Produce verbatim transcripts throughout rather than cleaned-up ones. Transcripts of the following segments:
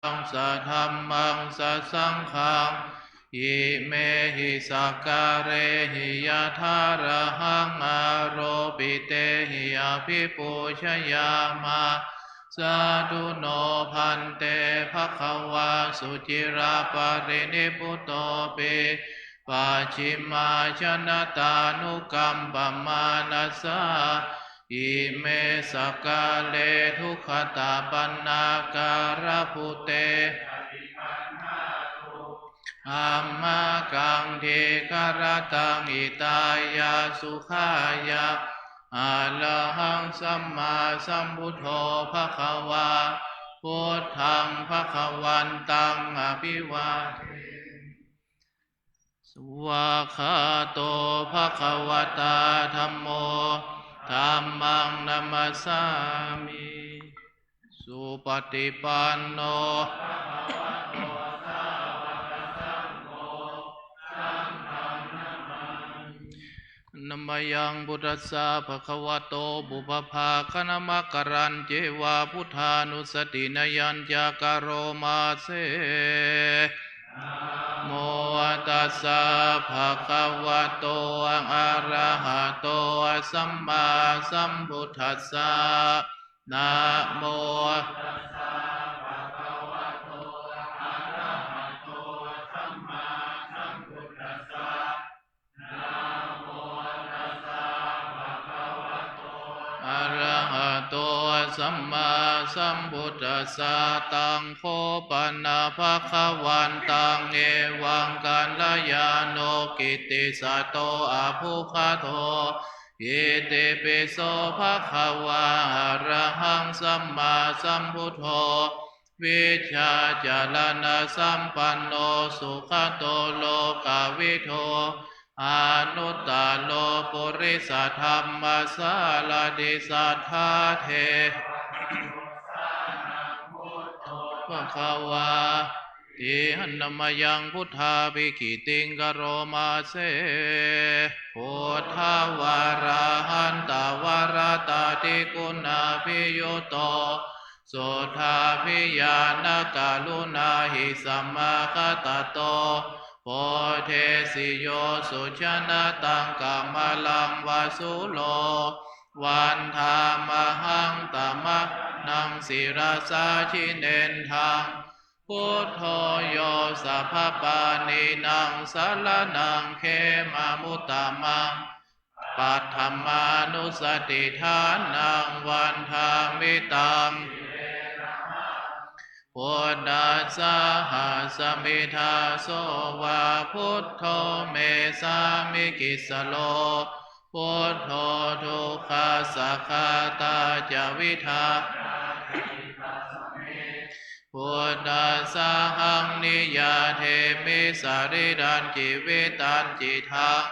saddhammaṃ sasaṅghaṃ, imehi sakkārehi yathārahaṃ āropitehi abhipūjayāma. Sādhu no bhante bhagavā suciraparinibbutopi pacchimājanatānukampamānasā ime sakkāre duggatapaṇṇākārabhūte amhākaṃ dīgharattaṃ hitāya sukhāya. Arahaṃ sammāsambuddho bhagavā, buddhaṃ bhagavantaṃ abhivādemi. Svākkhāto bhagavatā dhammo, dhammaṃ namassāmi. Supaṭipanno bhagavato sāvakasaṅgho, saṅghaṃ namāmi. Handa mayaṃ buddhassa bhagavato pubbabhāganamakārañceva buddhānussatinayañca karoma se. Namo tassa bhagavato arahato sammāsambuddhassa. Namo tassa bhagavato arahato sammāsambuddhassa. Namo tassa bhagavato arahato sammāsambuddhassa. Taṃ kho pana bhagavantaṃ evaṃ kalyāṇo kittisaddo abbhuggato. Itipi so bhagavā arahaṃ sammāsambuddho vijjācaraṇasampanno sugato lokavidū anuttaro purisadammasārathi satthā devamanussānaṃ buddho bhagavā. Tiṇṇannamayaṃ buddhābhigītiṃ karoma se. Buddhavārahantavaratādiguṇābhiyutto suddhābhiñāṇakaruṇāhi samāgatatto bodhesi yo sujanataṃ kamalaṃ va sūro. Vandāmahaṃ taṃ bhagavantaṃ sirasā jinendaṃ. Buddho yo sabbapāṇīnaṃ saraṇaṃ khemamuttamaṃ. Paṭhamānussatiṭṭhānaṃ vandāmi taṃ. Buddhassāhasmi dāso va buddho me sāmikissaro. Buddho dukkhassa ghātā ca vidhātā ca hitasā me. Buddhassāhaṃ niyyādemi sarīrañcividañcidaṃ.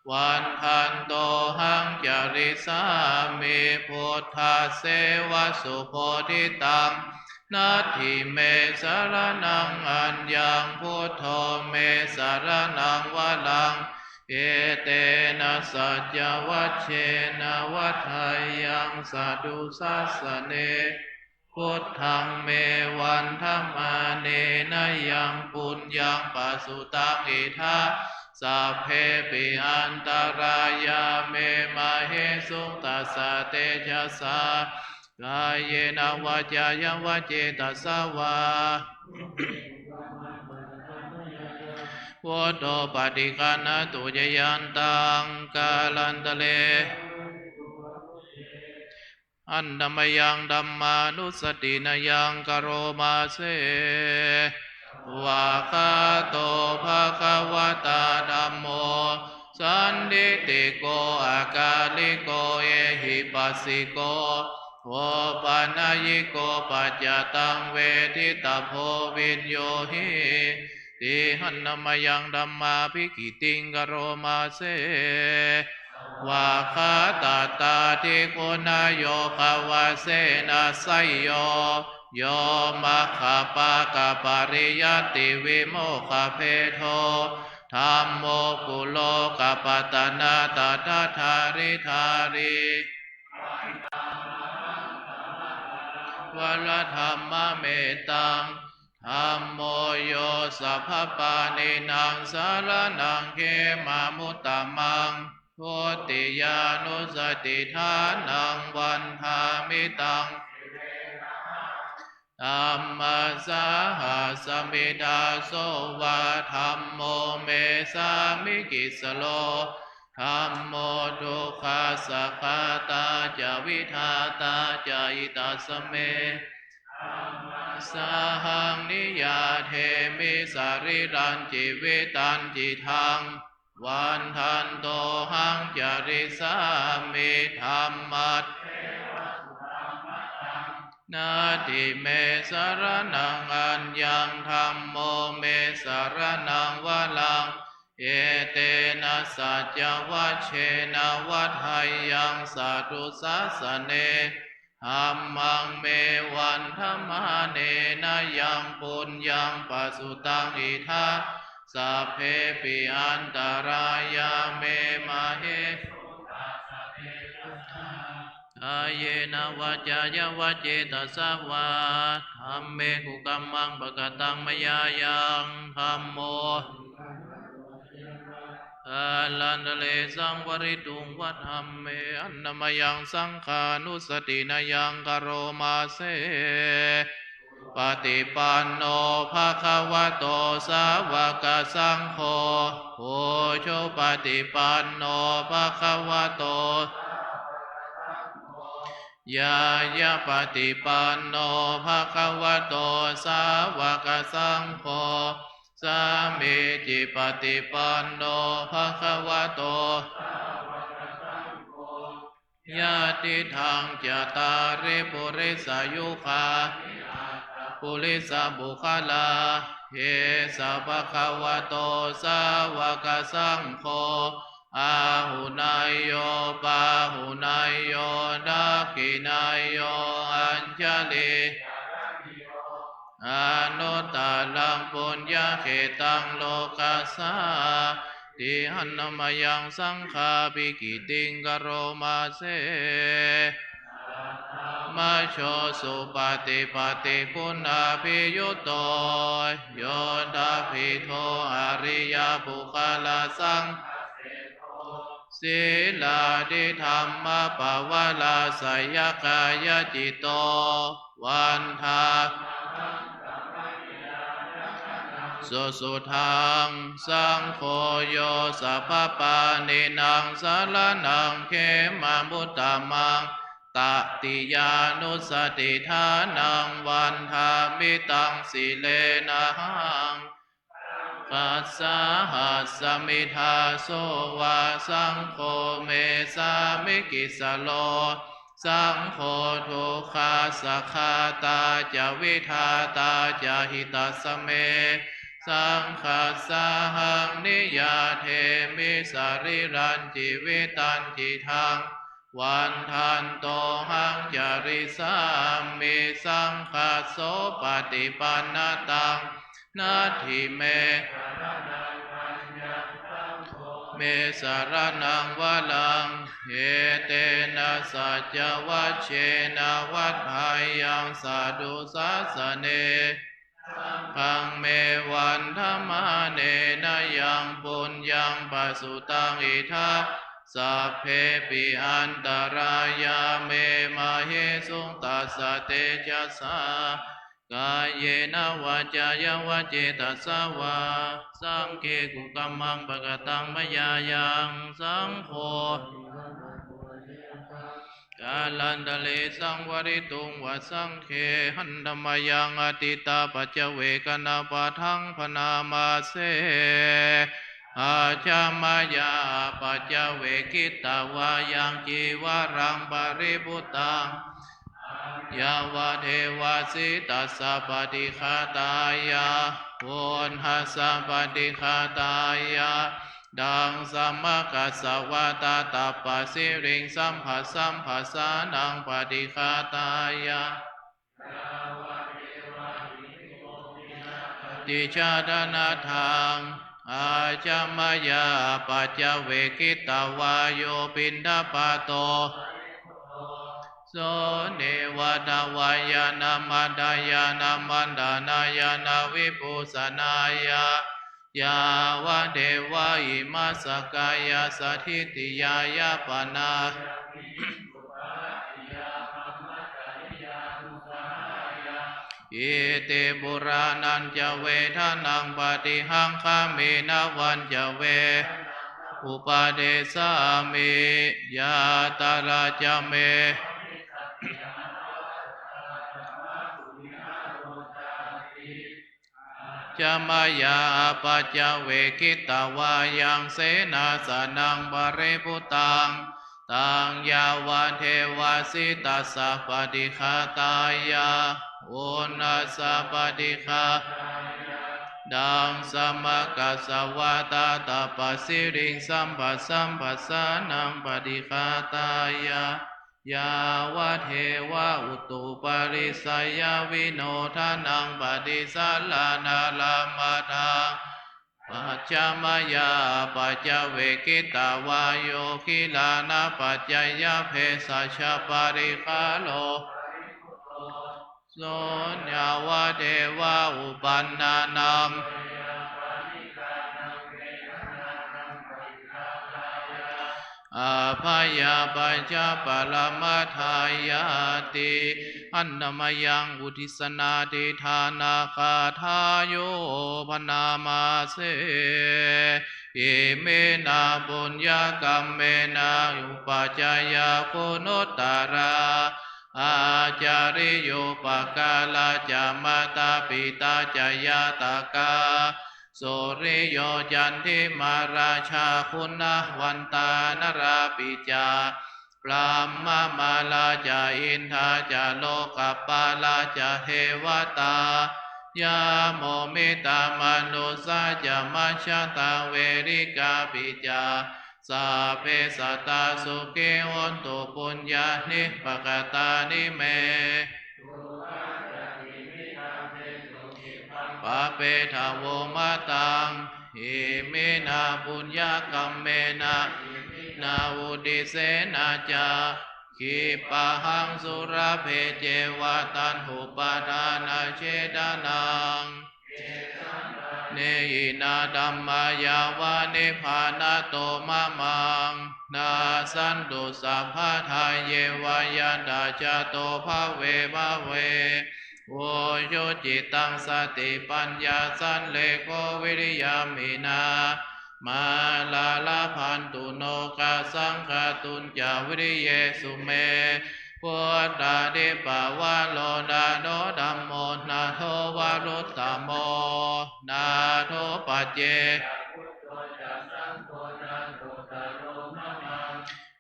Vandantohaṃ carissāmi buddhasseva subodhitaṃ. Natthi me saraṇaṃ aññaṃ, buddho me saraṇaṃ varaṃ. Etena saccavajjena vaḍḍheyyaṃ satthu sāsane. Buddhaṃ me vandamānena yaṃ puññaṃ pasutaṃ idha sabbepi antarāyā me māhesuṃ tassa tejasā. Kāyena vācāya va cetasā vā. Buddho paṭiggaṇhatu accayantaṃ kālantare. Handa mayaṃ dhammānussatinayaṃ karoma se. Svākkhāto bhagavatā dhammo sandiṭṭhiko akāliko ehipassiko opanayiko paccattaṃ veditabbo viññūhīti. Handa mayaṃ dhammābhigītiṃ karoma se. Svākkhātatādiguṇayogavasena seyyo yo maggapākapariyattivimokkhabhedo dhammo kulokapatanā tadadhāridhārī. Vandāmahaṃ taṃ bhagavantaṃ varaṃ dhammametaṃ Dhammo yo sabbapāṇīnaṃ saraṇaṃ khemamuttamaṃ. Dutiyānussatiṭṭhānaṃ vandāmi taṃ. Dhammassāhasmi dāso va, dhammo me sāmikissaro. Dhammo dukkhassa ghātā ca vidhātā ca hitassa me. Dhammassāhaṃ niyyādemi sarīrañjīvitañcidaṃ. Vandantohaṃ carissāmi dhammasseva sudhammataṃ. Natthi me saraṇaṃ aññaṃ, dhammo me saraṇaṃ varaṃ. Etena saccavajjena vaḍḍheyyaṃ satthu sāsane. Dhammaṃ me vandamānena yaṃ puññaṃ pasutaṃ idha, sabbepi antarāyā me māhesuṃ tassa tejasā. Kāyena vācāya va cetasā vā, dhamme kukammaṃ pakataṃ mayā yaṃ, dhammo kālantare saṃvarituṃ va dhamme. Handa mayaṃ saṅghānussatinayaṃ karoma se. Supaṭipanno bhagavato sāvakasaṅgho, ujupaṭipanno bhagavato ñāyapaṭipanno bhagavato sāvakasaṅgho, sāmīcipaṭipanno bhagavato, yadidaṃ cattāri purisayugāni aṭṭha purisapuggalā, esa bhagavato sāvakasaṅgho, āhuneyyo pāhuneyyo dakkhiṇeyyo añjalikaraṇīyo, anuttaraṃ puññakkhettaṃ lokassāti. Handa mayaṃ saṅghābhigītiṃ karoma se. Saddhammajo supaṭipattiguṇabhiyutto, yoṭṭhabbidho ariyapuggalasaṅghaseṭṭho, sīlādidhammapavalāsayakāyacitto, vandāmahaṃ tamahiyā yaṃ anaṇsusudhaṃ. Saṅgho yo sabbapāṇīnaṃ saraṇaṃ khemamuttamaṃ, tatiyānussatiṭṭhānaṃ vandāmi taṃ sirenahaṃ. Saṅghassāhasmi dāso va, saṅgho me sāmikissaro. Saṅgho dukkhassa ghātā ca vidhātā ca hitassa me. Saṅghassāhaṃ niyyādemi sarīrañjīvitañcidaṃ. Vandantohaṃ carissāmi saṅghassopaṭipannataṃ. Natthi me me saraṇaṃ varaṃ. Etena saccavajjena vaḍḍheyyaṃ satthu sāsane. Saṅghaṃ me vandamānena yaṃ puññaṃ pasutaṃ idha, sabbepi antarāyā me māhesuṃ tassa tejasā. Kāyena vācāya va cetasā vā, saṅghe kukammaṃ pakataṃ mayā yaṃ, saṅgho kālantare saṃvarituṃ va saṅghe. Handa mayaṃ atītapaccavekkhaṇapāṭhaṃ bhaṇāma se. Ajja mayā apaccavekkhitvā yaṃ cīvaraṃ paribhuttaṃ, yāvadeva sītassa paṭighātāya, uṇhassa paṭighātāya, taṃ samaggassa vātatappasiriṃ samphassambhasānaṃ paṭighātāya, yāvadeva hiṃsuṃ piṇḍapātiṃ jātanatthaṃ. Ajja mayā apaccavekkhitvā yo piṇḍapāto So neva davāya na madāya na maṇḍanāya na vibhūsanāya, yāvadeva imassa kāyassa ṭhitiyā yāpanā. Iti purāṇañca vedanaṃ paṭihaṅkhāmi navañca vedanaṃ uppādessāmi, yātrā ca me ca mayā apaccavekkhitvā yaṃ senāsanaṃ paribhuttaṃ, taṃ yāvadeva sītassa paṭighātāya, uṇhassa paṭighātāya, daṃsamakasavātātapasiriṃsapasamphassānaṃ paṭighātāya, yāvadeva utuparissayavinodanaṃ paṭisallānārāmatthaṃ, paccha mayā apaccavekkhitvā yo gilānapaccayabhesajjaparikkhāro, so yāvadeva uppannānaṃ abyāpajjhaparamatāyāti. Handa mayaṃ uddissanādhiṭṭhānagāthāyo bhaṇāma se. Iminā puññakammena upajjhāyā guṇuttarā, ācariyūpakārā ca mātā pitā ca ñātakā, suriyo candimā rājā guṇavantā narāpi ca, brahmamārā ca indā ca lokapālā ca devatā, yamo mittā manussā ca majjhattā verikāpi ca, sabbe sattā sukhī hontu puññāni pakatāni me. Pāpetha vomataṃ. Iminā puññakammena, iminā uddisena ca, khippāhaṃ sulabhe ceva taṇhupādānachedanaṃ. Hīnā dhammā yāva nibbānato mamaṃ, nassantu sabbadā yeva yattha jāto bhave bhave. Ujucittaṃ satipaññā sallekho viriyamhinā, mārā labhantu nokāsaṃ kātuñca viriyesu me. Buddhādhipavaro nātho dhammo nātho varuttamo, nātho pacce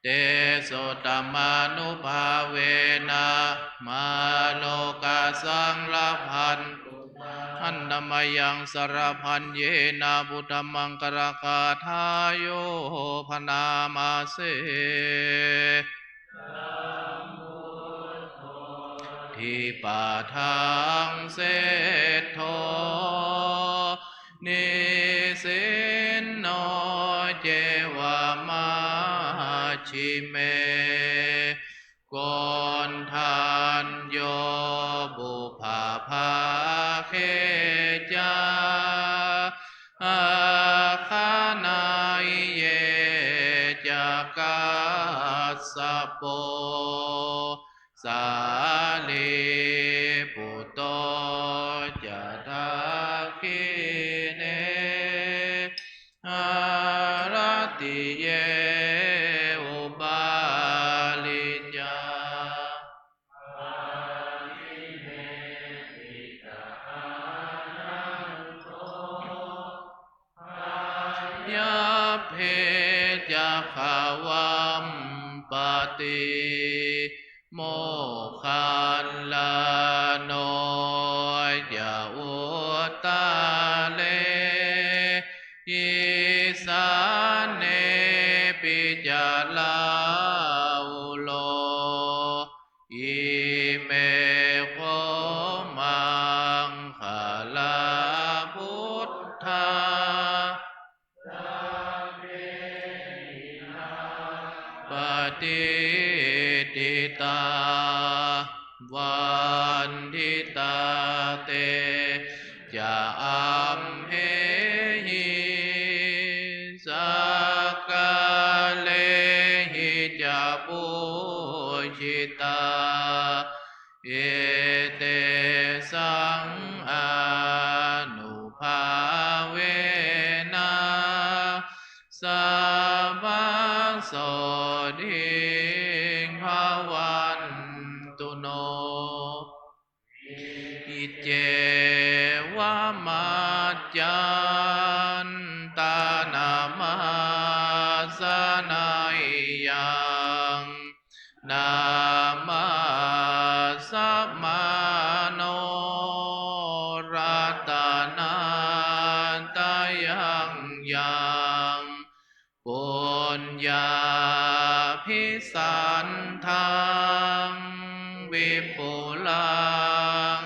tesottamānubhāvena mārokāsaṃ labhantu mā. Handa mayaṃ sarabhaññena buddhamaṅgalagāthāyo bhaṇāma se. Dipadaṃ seṭṭho nisinno ceva majjhime, koṇḍañño pubbabhāge ca, aggalaṅgale ca kassapo, sārīputto ca dakkhiṇe, haratiye upāli ca. Yabbe ca gavampati, moggallāno ca uttare, isānepi ca rāhulo. Ime kho maṅgalā buddhā, sabbe imaṃ patiṭṭhitā, amhehi sakkārehi ca pūjitā, etesaṃ ānubhāvena sabbasotthī bhavantu no. Iccevam accantanamāsaneyyaṃ, namassamāno ratanattayaṃ yaṃ, puññābhisandaṃ vipulaṃ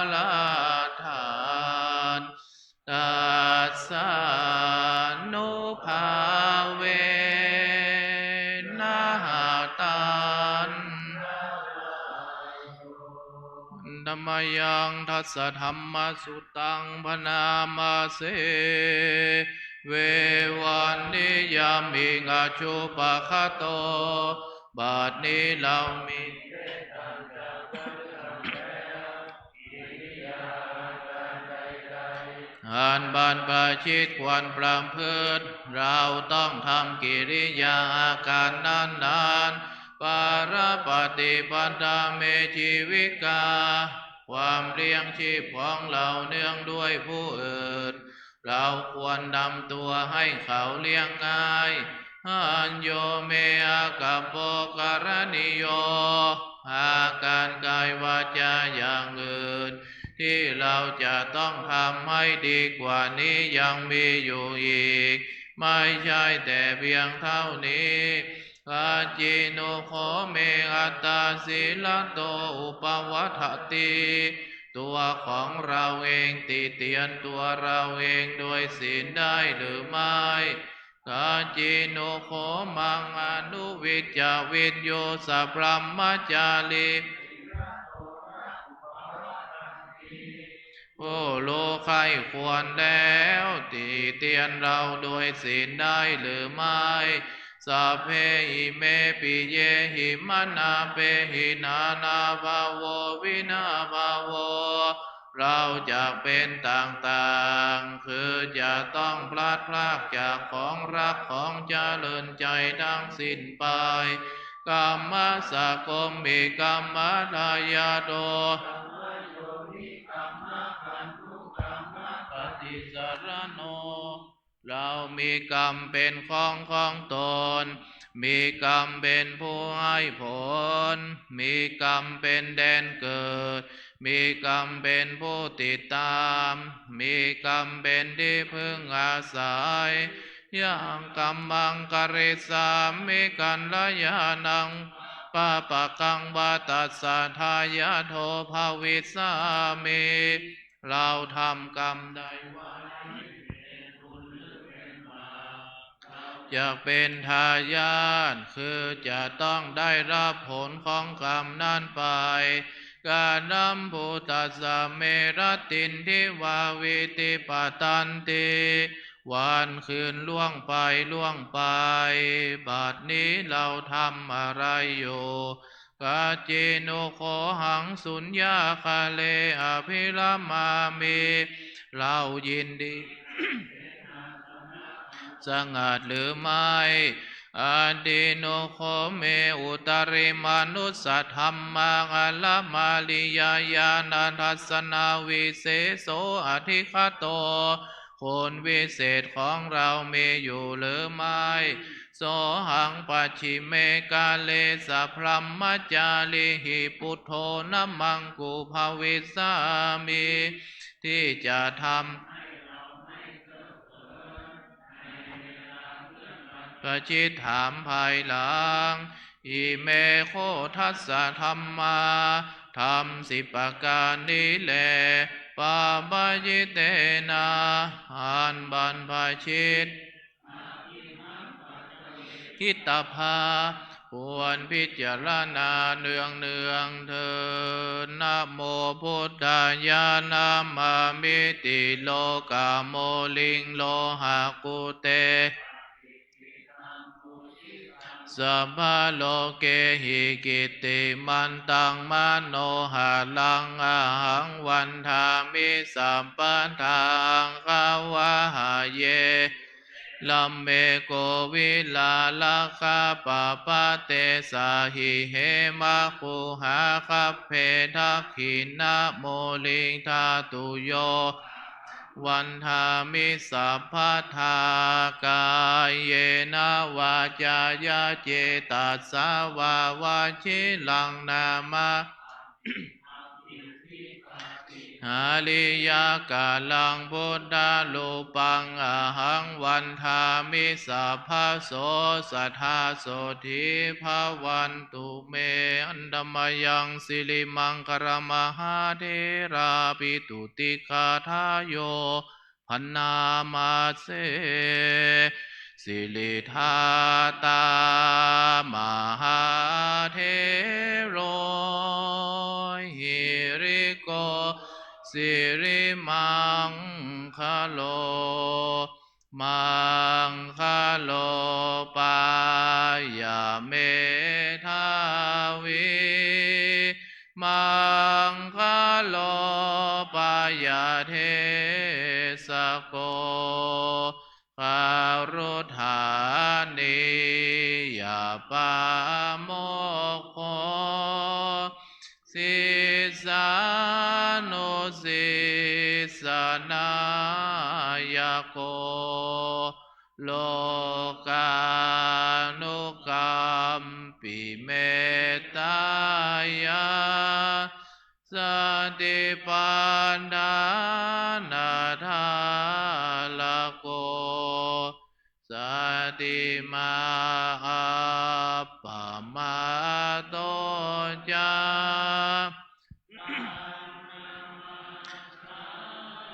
aladdhaṃ, tassānubhāvena hataṃ. Handa mayaṃ dasadhammasutaṃ bhaṇāma se. Vevaṇṇiyāmiṃ ajjuppagatto. บัดนี้เรามี อันบรรพชิตควรประพฤติ เราต้องทำกิริยาอาการนั้นๆ Parapaṭipattā me jīvikā ความเลี้ยงชีพของเราเนื่องด้วยผู้อื่น เราควรทำตัวให้เขาเลี้ยงง่าย Añño me āgappo karaṇīyo อาการกายวาจาอย่างอื่น ที่เราจะต้องทำให้ดีกว่านี้ยังมีอยู่อีก ไม่ใช่แต่เพียงเท่านี้ Kacciṃ no kho me attā sīlato upavaḍḍhati ตัวของเราเองติเตียนตัวเราเองโดยศีลได้หรือไม่ Kacciṃ no kho maṃ anuvijja viññū sabrahmacārī ผู้รู้ใคร่ควรแล้วติเตียนเราโดยศีลได้หรือไม่ Sabbehi me piyehi manāpehi nānābhāvo vinābhāvo เราจะเป็นต่างๆ คือจะต้องพลัดพรากจากของรักของเจริญใจทั้งสิ้นไป Kammassako me kammadāyādo kammapaṭisaraṇo เรามีกรรมเป็นของของตน มีกรรมเป็นผู้ให้ผล มีกรรมเป็นแดนเกิด มีกรรมเป็นผู้ติดตาม มีกรรมเป็นที่พึ่งอาศัย Yaṃ kammaṃ karissāmi kalyāṇaṃ vā pāpakaṃ vā tassa dāyādo bhavissāmi เราทำกรรมใดไว้ จะเป็นทายาท คือจะต้องได้รับผลของกรรมนั้นไป Kataṃ bhūtassa me ratīti vā vītī patanti วันคืนล่วงไปล่วงไป บัดนี้เราทำอะไรอยู่ Kacciṃ no kho haṃ suññāgāre abhiramāmi เรายินดี สงัดหรือไม่ Atthi no kho me uttarimanussadhammaṃ alamariya ñāṇadassanaviseso adhigato คุณวิเศษของเรามีอยู่หรือไม่ Sohaṃ pacchime kāle sabrahmacārihi buddho namaṃ gu bhavissāmi ที่จะทำ ประชิดถามภายหลัง Ime kho dasa dhammā ธรรมสิบประการนี้แล Pabbajitena อันบรรพชิต khittabbā ควรพิจารณาเนืองๆ เทอญ Namo buddhāya. Namāmiti lokamūliṃ lohakuttesaṃ, sabbarogehi kittimantaṃ manoharaṃ. Ahaṃ vandāmi sabbadā āga vāhaye, rāme kovilālakappabhāse, sahihemaguhāgabbhe dakkhiṇamūliṃ dhātuyo vandāmi sabbadā. Kāyena vācāya cetasā vā, vajiraṃ namāmi hāriyakaraṃ buddharūpaṃ. Ahaṃ vandāmi sabbaso, sadā sotthī bhavantu me. Handa mayaṃ sirimaṅgalamahātherabhitūtikāthāyo bhaṇāma se. Siriddhattamahāthero hiriko sirimaṅgalo, maṅgalo pāya medhāvī, maṅgalo pāya desako, karuṇāniya pāmokho, sissānussissa nāyako, lokānukampi mettāya satipaṭṭhānadhārako, satimappamato ca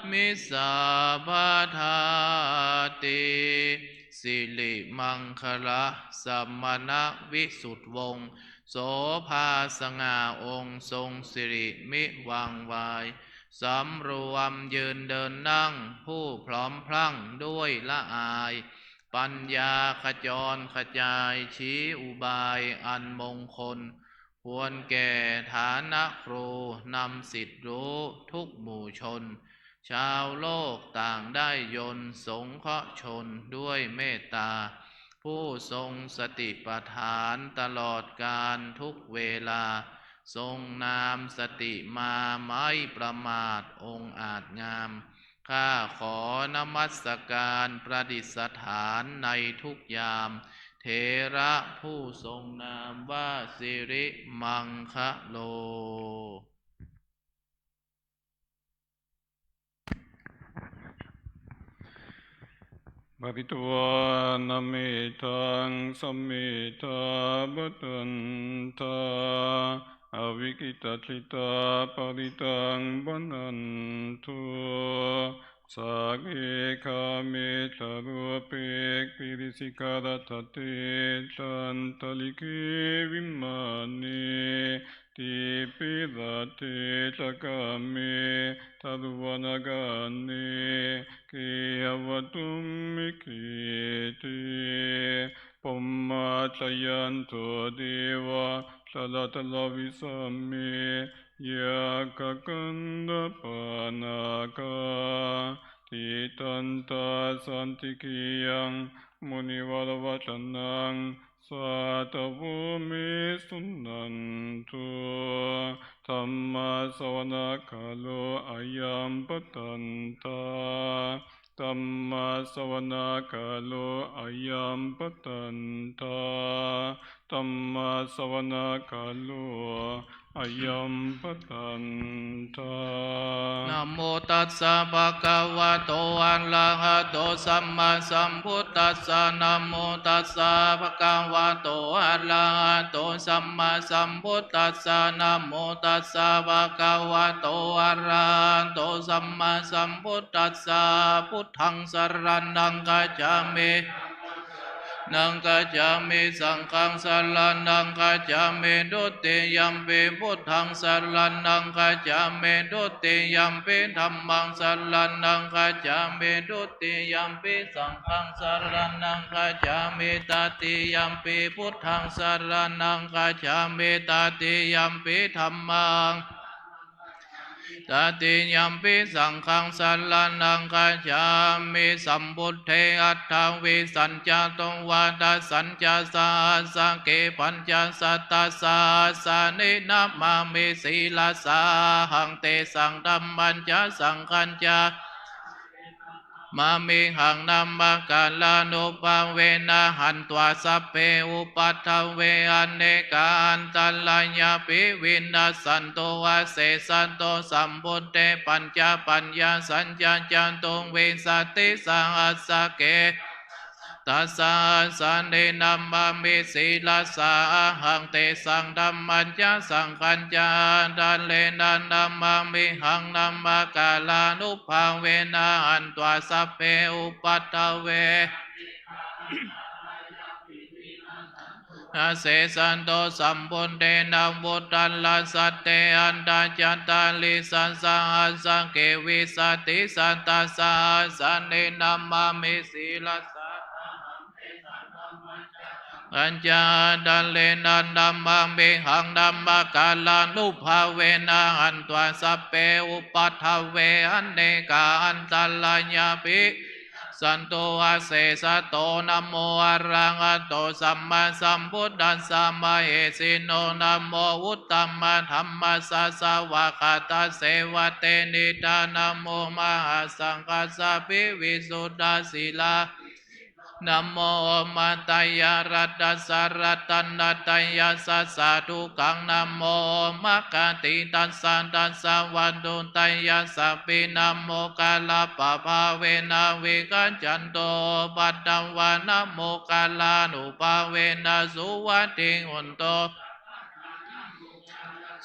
mi sabbadā ti. Sirimaṅgala samana visuddhivongso ภาสง่าองค์ทรงสิริมิวังวาย สำรวมยืนเดินนั่ง ผู้พร้อมพรั่งด้วยละอาย ปัญญาขจรขจาย ชี้อุบายอันมงคล ควรแก่ฐานะครู นำสิทธิ์รู้ทุกหมู่ชน ชาวโลกต่างได้ยนต์ สงเคราะห์ชนด้วยเมตตา ผู้ทรงสติปัฏฐานตลอดกาลทุกเวลา ทรงนามสติมาไม่ประมาท องค์อาจงาม ข้าขอนมัสการประดิษฐานในทุกยาม เถระผู้ทรงนามว่าสิริมังคโล Pharitvāna mettaṃ samettā bhadantā, avikkhittacittā parittaṃ bhaṇantu. Sagge kāme ca rūpe girisikharataṭe cantalikkhe vimāne, dīpe raṭṭhe ca gāme taruvanagahane gehavatthumhi khette, bhummā cāyantu devā jalathalavisame yakkhagandhabbanāgā, tiṭṭhantā santike yaṃ munivaravacanaṃ sādhavo me suṇantu. Dhammassavanakālo ayambhadantā. Dhammassavanakālo ayambhadantā. Dhammassavanakālo ayambhadantā. Namo tassa bhagavato arahato sammāsambuddhassa. Namo tassa bhagavato arahato sammāsambuddhassa. Namo tassa bhagavato arahato sammāsambuddhassa. Buddhaṃ saraṇaṃ gacchāmi. naṃ gacchāmi. Saṅghaṃ saraṇaṃ gacchāmi. Dutiyampi buddhaṃ saraṇaṃ gacchāmi. Dutiyampi dhammaṃ saraṇaṃ gacchāmi. Dutiyampi saṅghaṃ saraṇaṃ gacchāmi. Tatiyampi buddhaṃ saraṇaṃ gacchāmi. Tatiyampi dhammaṃ Tatiyampi saṅghaṃ saraṇaṃ gacchāmi. Sambuddhe aṭṭhavīsañca dvādasañca sahassake pañcasatasahassāni namāmi sirasā ahaṃ. Tesaṃ dhammañca saṅghañca māmihaṃ namakārānubhāvena hantvā sabbe upaddave anekā antarāyāpi vinassantu asesato. Sambuddhe pañcapaññāsañca catuvīsatisahassake sahassāni namāmi sirasā ahaṃ. Tesaṃ dhammañca saṅghañca ādarena namāmihaṃ namakārānubhāvena hantvā sabbe upaddave asesato. Sambuddhe navuttarasate aṭṭhacattāḷīsasahassake vīsatisatasahassāni namāmi sirasā ahaṃ. Tesaṃ dhammañca saṅghañca ādarena namāmihaṃ namakārānubhāvena hantvā sabbe upaddave anekā antarāyāpi vinassantu asesato. Namo arahato sammāsambuddhassa mahesino. Namo uttamadhammassa svākkhātasseva tenidha. Namo mahāsaṅghassāpi visuddhasīlā Namo omātyāraddhassa ratanattayassa sādhukaṃ. Namo omakātītassa tassa vatthuttayassapi. Namokārappabhāvena vigacchantu upaddavā. Namokārānubhāvena suvatthi hotu.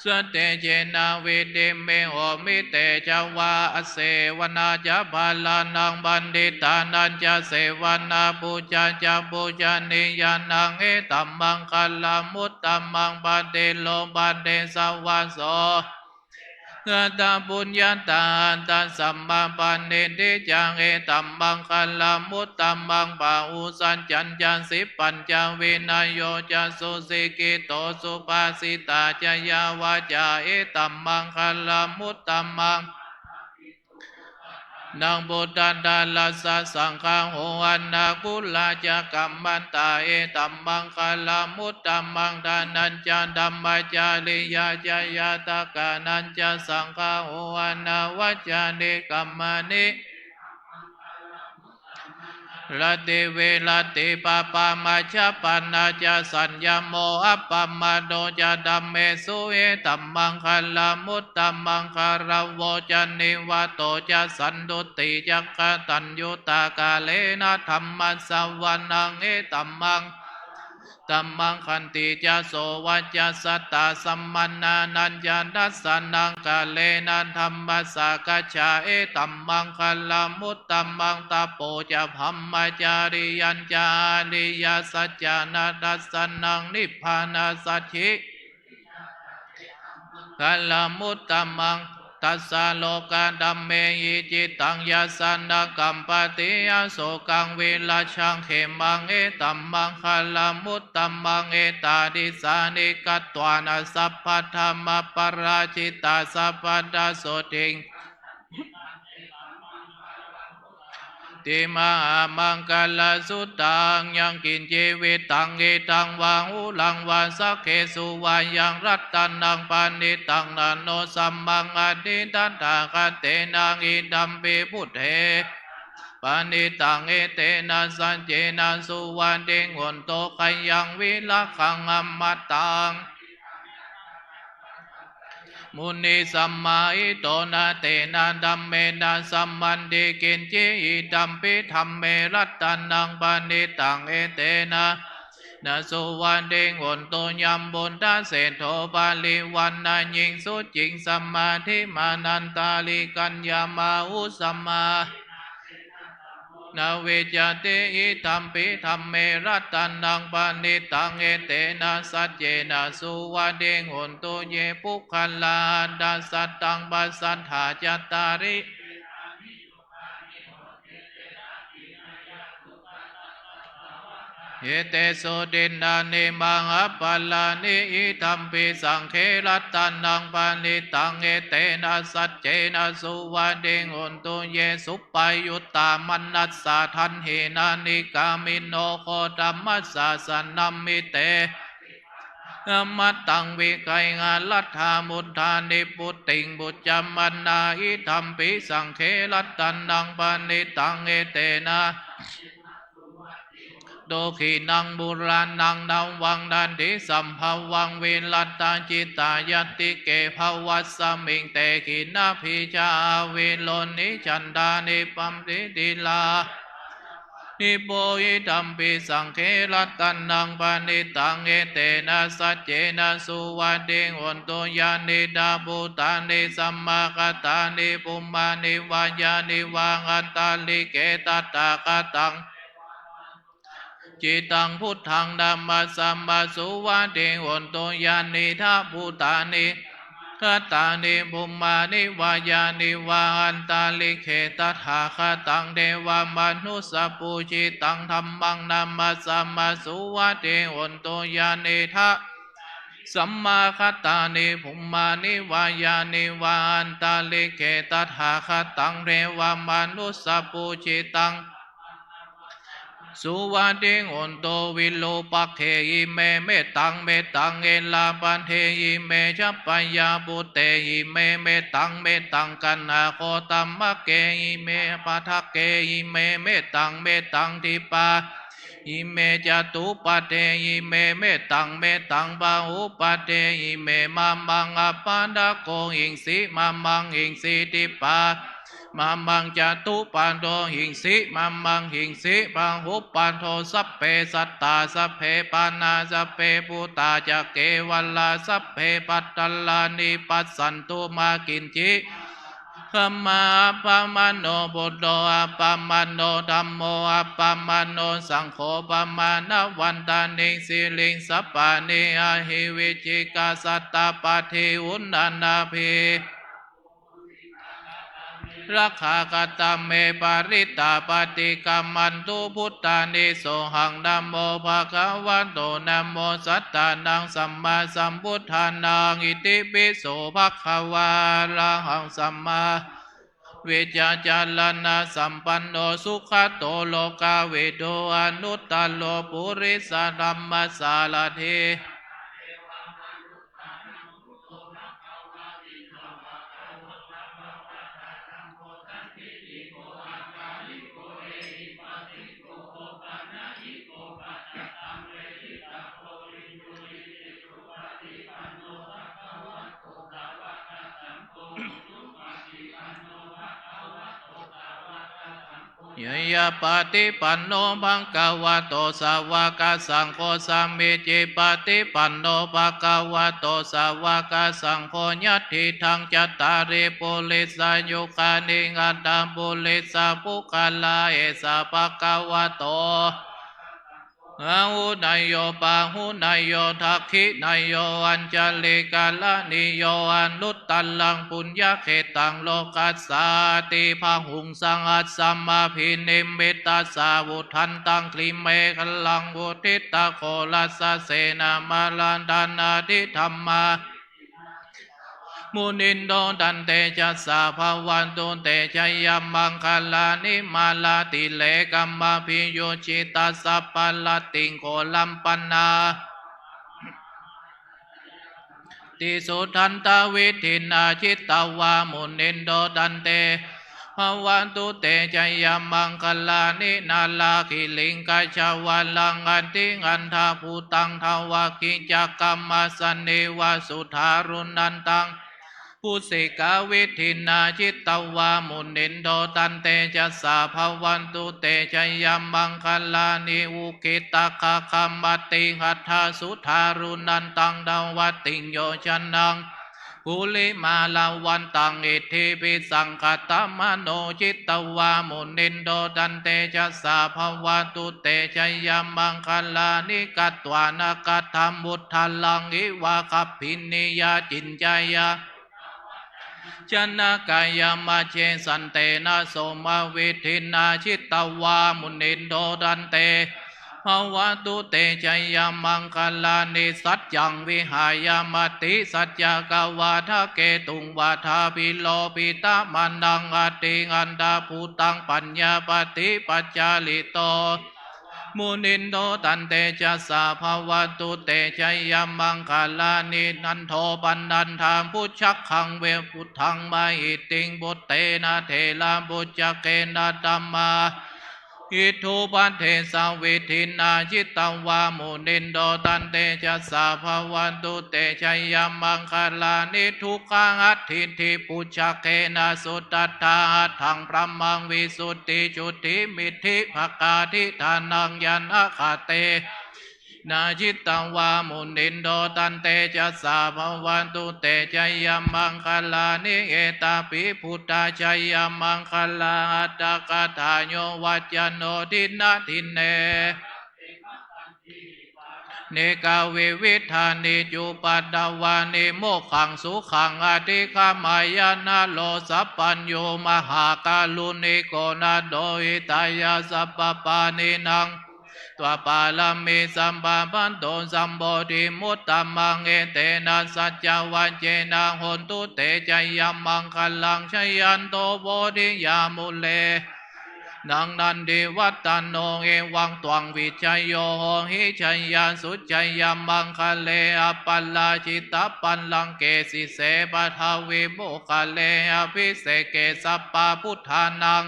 Satejena vidhimhi homi tejavā. Asevanā ca bālānaṃ paṇḍitānañca sevanā pūjā ca pūjanīyānaṃ etammaṅgalamuttamaṃ. Paṭirūpadesavāso ātā puññatā attasammāpaṇidhi ca etammaṅgalamuttamaṃ. Bāhusaccañca sippañca vinayo ca susikkhito subhāsitā ca yā vācā etammaṅgalamuttamaṃ. Naṃ buddhadārassa saṅgaho anākulā ca kammantā etammaṅgalamuttamaṃ. Dānañca dhammacariyā ca ñātakānañca saṅgaho anavajjāni kammāni. Rati viratī pāpā majjapānā ca saññamo appamādo ca dhammesu etammaṅgalamuttamaṃ. Gāravo ca nivāto ca santuṭṭhī ca kataññutā kālena dhammassavanaṃ etammaṅ tamaṃ. Khantī ca sovacassatā samaṇānañca dassanaṃ kālena dhammasākacchā etammaṅgalamuttamaṃ. Tapo ca brahmacariyañca ariyasaccāna dassanaṃ nibbānasacchi galamuttamaṃ. Tassa lokadhammehi cittaṃ yassa na kampati asokaṃ virajaṃ khemaṃ etammaṅgalamuttamaṃ. Etādisāni katvāna sabbatthamaparājitā sabbattha sotthiṃ ti mahāmaṅgalasuttaṃ. Yaṅkiñci vittaṃ idha vā huraṃ vā saggesu vā yaṃ ratanaṃ paṇītaṃ na no samaṃ atthi tathāgatena idampi buddhe paṇītaṃ etena saccena suvatthi hotu. Khayaṃ virāgaṃ amataṃ munī samāhito na tena dhammena samatthi kiñci idampi dhamme ratanaṃ paṇītaṃ etena na suvatthi hotu. Yambuddhaseṭṭho parivaṇṇayī suciṃ samādhimānantarikaññamāhu samā na vijjati. Idampi dhamme ratanaṃ paṇītaṃ, etena saccena suvatthi hotu. Ye puggalā aṭṭha sataṃ pasatthā, cattāri etāni yugāni honti, te dakkhiṇeyyā sugatassa devakā. Etesu dinnāni mahapphalāni, idampi saṅghe ratanaṃ paṇītaṃ, etena saccena suvatthi hotu. Ye suppayuttā manasā daḷhena, nikkāmino gotamasāsanamhi, te amattaṃ vigayha, laddhā mudhā nibbutiṃ bhuñjamānā. Idampi saṅghe ratanaṃ paṇītaṃ, etena dakkhiṇaṃ purāṇaṃ navaṃ natthi sambhavaṃ, virattacittāyatike bhavasmiṃ, te khīṇabījā aviruḷhichandā, nibbānābhisandiṭṭhā nibbō. Idampi saṅghe ratanaṃ paṇītaṃ, etena saccena suvatthi hotu. Yānīdha bhūtāni samāgatāni, bhummāni vā yāni va antalikkhe, tathāgataṃ cittaṃ buddhaṃ namassāma, suvatthi hotu. Yānīdha bhūtāni samāgatāni, bhummāni vā yāni va antalikkhe, tathāgataṃ devamanussapūjitaṃ dhammaṃ namassāma, suvatthi hotu. Yānīdha samāgatāni, bhummāni vā yāni va antalikkhe, tathāgataṃ devamanussapūjitaṃ suvatthi hotu. Virūpakkhe ime mettaṃ mettaṃ, erāpaṭhe ime cha byāpūte ime mettaṃ mettaṃ, kaṇhāgo tamake ime padakke ime mettaṃ mettaṃ, dipā ime catupaṭhe ime mettaṃ mettaṃ, pāhupaṭhe ime mamaṃ, appadakkāno hiṃsi mamaṃ hiṃsi, dipā mamaṃ, catupaṭo hiṃsi mamaṃ hiṃsi, pāhupaṭo. Sabbe sattā sabbe pāṇā sabbe bhūtā ca kevalā, sabbe bhadrāni passantu mā kiñci āgamā. Appamāṇo buddho appamāṇo dhammo appamāṇo saṅgho, pamāṇavantāni siriṃsapāni ahi vicchikā satapadī uṇṇānābhī rakkhaṃ katā me parittā paṭikkamantu bhūtāni. Sohaṃ namo bhagavato namo sattannaṃ sammāsambuddhānaṃ. Itipi so bhagavā arahaṃ sammāsambuddho vijjācaraṇasampanno sugato lokavidū anuttaro purisadammasārathi ñāyapaṭipanno bhagavato sāvakasaṅgho, sāmīcipaṭipanno bhagavato sāvakasaṅgho, yadidaṃ cattāri purisayugāni aṭṭha purisapuggalā, esa bhagavato āhuneyyo pāhuneyyo dakkhiṇeyyo añjalikaraṇīyo anuttaraṃ puññakkhettaṃ lokassāti. Bāhuṃ sahassamabhinimmitasāvudhantaṃ girimekhalaṃ uditaghorasasenamāraṃ dānādidhamma munindo taṃtejasā bhavatu te jayamaṅgalāni. Mārātirekamabhiyujjhitasabbarattiṃ ghorampanāḷavakamakkhamathaddhayakkhaṃ atimattabhūtaṃ atimattabhūtaṃ dīvāratthiṃ suddantavidhinā jitavā munindo taṃtejasā bhavatu te jayamaṅgalāni. Nāḷāgiriṃ gajavaraṃ atimattabhūtaṃ dāvaggicakkamasanīva sudāruṇantaṃ pabbajitavasavatthaṃ mūsikāvidhinā jitavā munindo taṃtejasā bhavatu te jayamaṅgalāni. Ukkhittakhaggamatihatthasudāruṇantaṃ dhāvantiyojanapathaṅ Aṅgulimālavantaṃ iddhībhisaṅkhatamano jitavā munindo tantejasā bhavatu te jayamaṅgalāni. Katvāna kaṭṭhamudaraṃ iva gabbhinīyā ciñcāya janakāyamajjhe santena somavidhinā jitavā munindo tante bhavatu te jayamaṅgalāni. Saccaṃ vihāya matisaccakavādaketuṃ vādābhiropitamanaṃ atiandhabhūtaṃ paññāpadīpajalito munindo tantejasā bhavatu te jayamaṅgalāni. Nandopanandabhujagaṃ vibudhaṃ mahiddhiṃ puttena therabhujagena damā iddhūpadesavidhinā jitavā munindo tantejasā bhavatu te jayamaṅgalāni. Duggāhadiṭṭhibhujagena sudaṭṭhahatthaṃ brahmaṃ visuddhijutimiddhibakābhidhānaṃ ñāṇāgadena jitavā munindo tantejasā bhavatu te jayamaṅgalāni. Etāpi buddhajayamaṅgalaaṭṭhagāthā yo vācano dinadine nekavividhāni cupaddavāni mokkhaṃ sukhaṃ adhigameyya naro sapañño. Mahākāruṇiko nātho hitāya sabbapāṇinaṃ tvapāramī sabbā patto sambodhimuttamaṃ etena saccavajjena hotu te jayamaṅgalaṃ. Jayanto bodhiyā mūle sakyānaṃ nandivaḍḍhano evaṃ tvaṃ vijayo hohi jayassu jayamaṅgale aparājitapallaṅke sīse paṭhavipokkhare abhiseke sabbabuddhānaṃ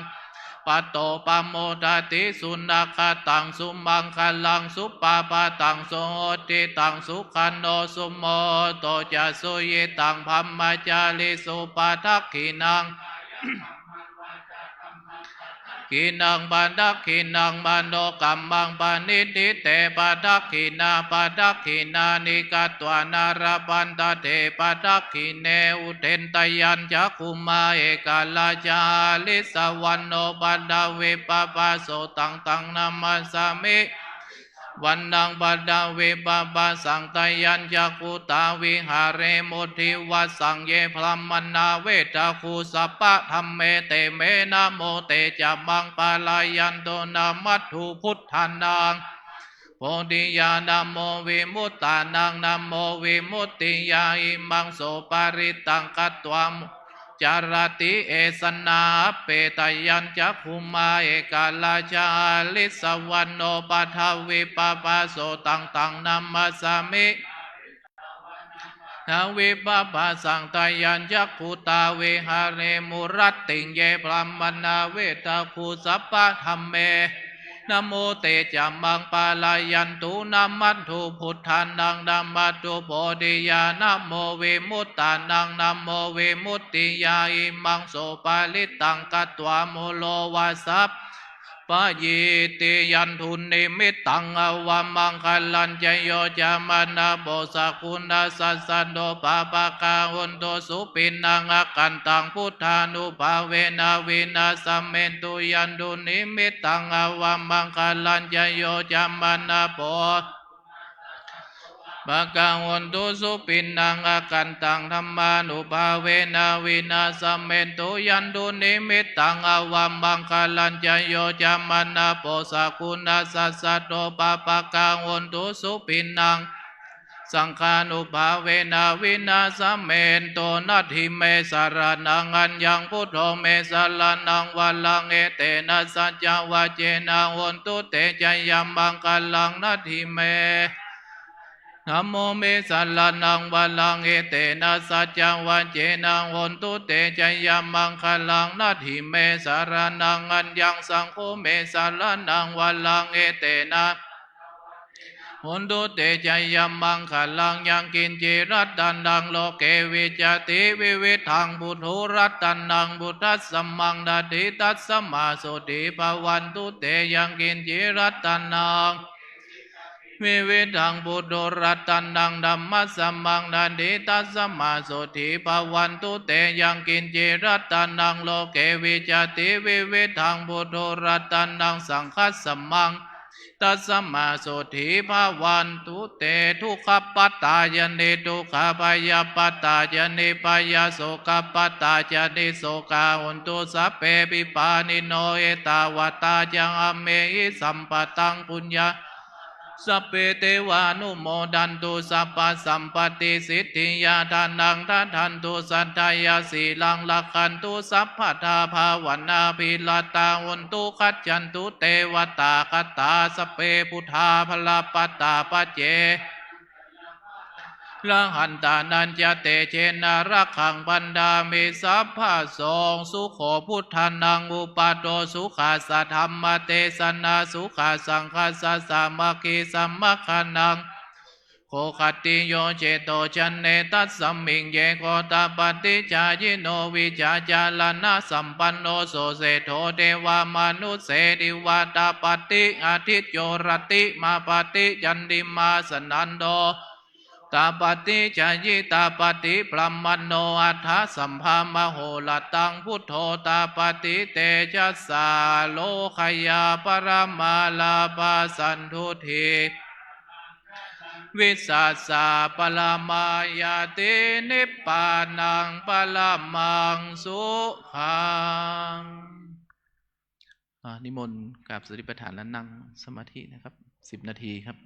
aggappatto pamodati. Sunakkhattaṃ sumaṅgalaṃ supabhātaṃ suhuṭṭhitaṃ sukhaṇo sumuhutto ca suyiṭṭhaṃ brahmacārisu padakkhiṇaṃ dakkhiṇaṃ padakkhiṇaṃ manokammaṃ paṇidhī te padakkhiṇā padakkhiṇāni katvāna labhantatthe padakkhiṇe. Udetayañcakkhumā ekarājā harissavaṇṇo paṭhavippabhāso taṃ taṃ namassāmi vaṇṇaṃ paṭhavippabhāsaṃ. Tayañcakkhutā viharemu divassaṃ ye brāhmaṇā vedagu sabbadhamme te me namo te ca maṃ pālayantu. Namatthu buddhānaṃ bodhiyā namo vimuttānaṃ namo vimuttiyā imaṃ so parittaṃ katvā carati esanā. Apetayañcakkhumā ekarājā harissavaṇṇo paṭhavippabhāso taṃ taṃ namassāmi vippabhāsaṃ. Tayañcakkhutā viharemu rattiṃ ye brāhmaṇā vedagu sabbadhamme namo te ca maṃ pālayantu. Namatthu buddhānaṃ namatthu bodhiyā namo vimuttānaṃ namo vimuttiyā imaṃ so parittaṃ katvā moro vā sabbaññī ti yandunnimittaṃ avamaṅgalañca yo cāmanāpo sakuṇassa saddo pāpaggaho dussupinaṃ akantaṃ buddhānubhāvena vināsamentu. Yandunnimittaṃ avamaṅgalañca yo cāmanāpo paggaho dussupinaṃ akantaṃ dhammānubhāvena vināsamentu. Yandunnimittaṃ avamaṅgalañca yo cāmanāpo sakuṇassa saddo pāpaggaho dussupinaṃ saṅghānubhāvena vināsamentu. Natthi me saraṇaṃ aññaṃ buddho me saraṇaṃ varaṃ etena saccavajjena hotu te jayamaṅgalaṃ. Natthi me dhammo me saraṇaṃ varaṃ etena saccavajjena hotu te jayamaṅgalaṃ. Natthi me saraṇaṃ aññaṃ saṅgho me saraṇaṃ varaṃ etena hotu te jayamaṅgalaṃ. Yaṅkiñci ratanaṃ loke vijjati vividhaṃ puthu ratanaṃ buddhasamaṃ natthi tasmā sotthī bhavantu te. Yaṅkiñci ratanaṃ Vividhaṃ puthu ratanaṃ dhammasamaṃ natthi, tasmā sotthī bhavantu te. Yaṅkiñci ratanaṃ loke vijjati vividhaṃ puthu ratanaṃ saṅghasamaṃ, tasmā sotthī bhavantu te. Dukkhappattā ca niddukkhā, bhayappattā ca nibbhayā, sokappattā ca nissokā, hontu sabbepi pāṇino. Ettāvatā ca amhehi sambhataṃ puññaṃ sabbe devānumodantu, sabbasampattisiddhiyā. Dānaṃ dadantu saddhāya, sīlaṃ rakkhantu sabbadā, bhāvanābhiratā hontu, gacchantu devatāgatā. Sabbe buddhā balappattā, pacce rahantānañca tejena, rakkhaṃ bandhāmi sabbaso. Sukho buddhānaṃ uppādo, sukhā saddhammadesanā, sukhā saṅghassa sāmaggī, samaggānaṃ kho khattiyo. Ceto jane tasmiṃ, yego tapati cāyino, vijjācaraṇasampanno so, seṭṭho devamanussediva. Tapati ādicco, rattimāpati candimā, sannaddho tapati cāyī, tapati brāhmaṇo athasambhāmahorattaṃ, buddho tapati tejasā. Rogāya paramā lāpā, santuṭṭhī vissā sā paramā ñāti, nibbānaṃ paramaṃ sukhaṃ. อ่า นิมนต์กราบสติปัฏฐานและนั่งสมาธินะครับ สิบนาทีครับ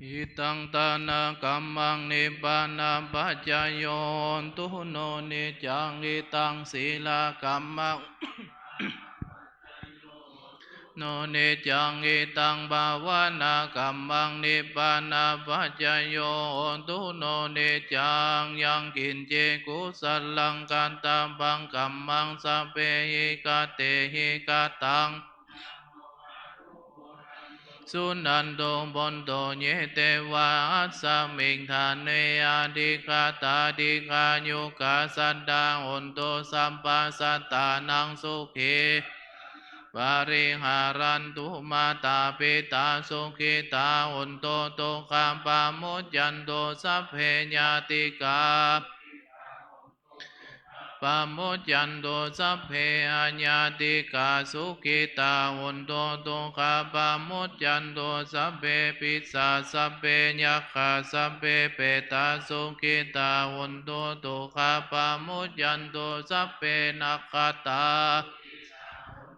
Idaṃ dānakammaṃ nibbānapaccayo hotu no niccaṃ. Idaṃ sīlakammaṃ no niccaṃ. Idaṃ bhāvanākammaṃ nibbānapaccayo hotu no niccaṃ. Yaṃ kiñci kusalaṃ kattabbaṃ kammaṃ sabbehi katehi kataṃ suṇantu bhonto ye devā asmiṃ ṭhāne adhigatā dīghāyukā sadā hontu sabbasattānaṃ sukhī pariharantu. Mātā pitā sukhitā hontu dukkhā pamuccantu sabbe ñātikā pamuccantu sabbe aññātikā sukhitā hontu dukkhā pamuccantu sabbe pisā sabbe yakkhā sabbe petā sukhitā hontu dukkhā pamuccantu sabbe nakkhattā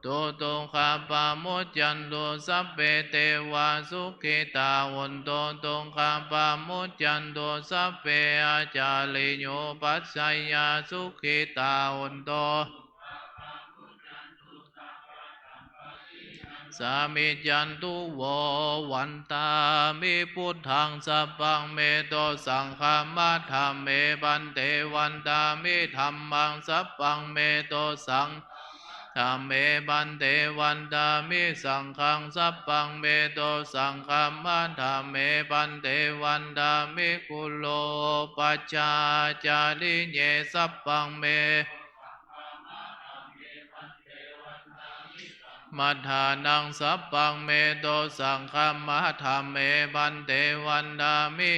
tu dukkhā pamuccantu sabbe devā sukhitā hontu dukkhā pamuccantu sabbe ācariyūpaṭṭhāyā sukhitā hontu samijjhantu vo. Vandāmi buddhaṃ sabbaṃ me dosaṃ khamatha me bhante vandāmi dhammaṃ sabbaṃ me dosaṃ me bhante vandāmi saṅghaṃ sabbaṃ me dosaṃ khamatha me bhante vandāmi gurūpajjhācariye sabbaṃ me matthānaṃ sabbaṃ me dosaṃ khamatha me bhante vandāmi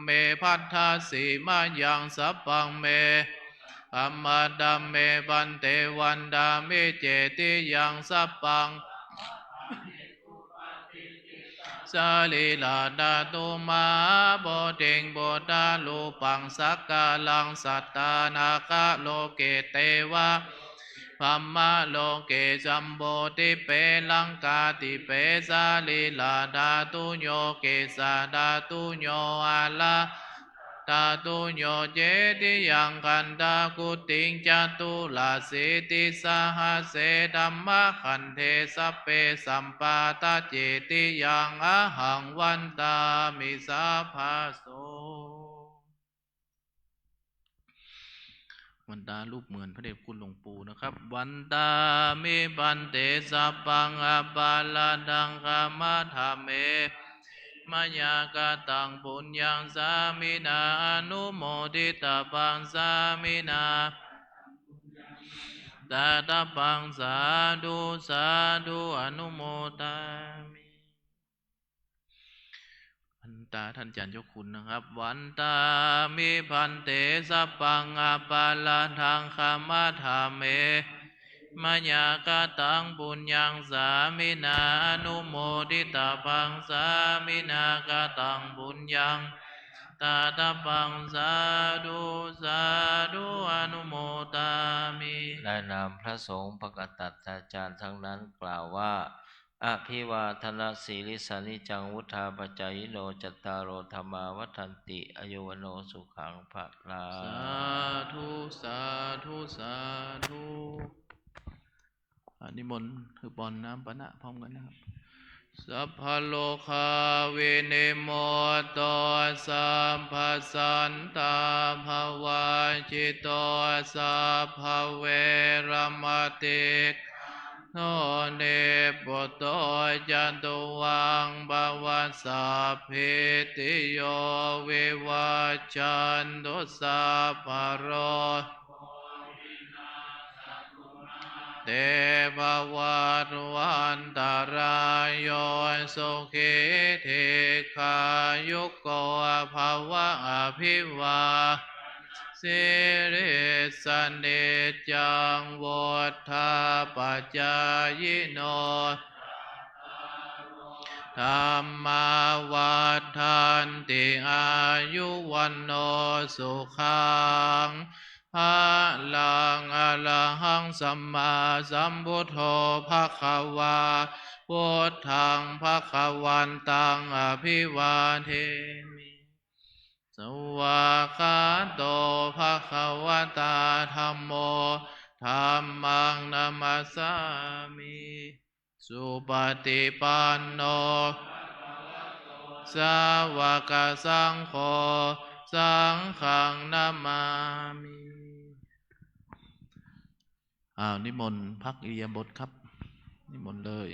me bhaddasi mayaṃ sabbaṃ me khamatha me bhante vandāmi cetiyaṃ sabbaṃ sarīradhātu mahābodhiṃ buddharūpaṃ sakalaṃ sadā nāgaloke devā brahmaloke jambudīpe laṅkādīpe sarīradhātuyo kesādhātuyo ara dhātuyo cetiyaṃ gandhakuṭiṃ caturāsītisahassi dhammakkhandhe sabbe sampadaccetiyaṃ ahaṃ vandāmi sabbaso. วันตารูปเหมือนพระเดชคุณหลวงปู่นะครับ Vandāmi bhante sabbaṃ aparādhaṃ khamatha me mayā kataṃ puññaṃ sāminā anumoditabbaṃ sāminā dātabbaṃ sādhu sādhu anumodāmi. วันตาท่านอาจารย์เจ้าคุณนะครับ Vandāmi bhante sabbaṃ aparādhaṃ khamatha me mayā kataṃ puññaṃ sāminā anumoditabbaṃ sāminā kataṃ puññaṃ dātabbaṃ sādhu sādhu anumodāmi. ในนามพระสงฆ์พระกษัตริย์อาจารย์ทั้งนั้นกล่าวว่า Abhivādanasīlissa niccaṃ vuḍḍhāpacāyino cattāro dhammā vaḍḍhanti āyu vaṇṇo sukhaṃ balaṃ. Sādhu sādhu sādhu. อ่า นิมนต์คือปอนน้ำปานะพร้อมกันนะครับ Sabbarogā vinimutto sabbasantā bhavajjito sabbaveramatikkhando nibbuto ca tuvaṃ bhava. Sabbītiyo vivajjantu sabbarogo te bhavatvantarāyo sukhī dīghāyuko bhava. Abhivādanasīlissa niccaṃ vuḍḍhāpacāyino dhammā vaḍḍhanti āyu vaṇṇo sukhaṃ Arahaṃ arahaṃ sammāsambuddho bhagavā, buddhaṃ bhagavantaṃ abhivādemi. Svākkhāto bhagavatā dhammo, dhammaṃ namassāmi. Supaṭipanno sāvakasaṅgho, saṅghaṃ namāmi. อ้าว นิมนต์พักอิริยาบถครับ นิมนต์เลย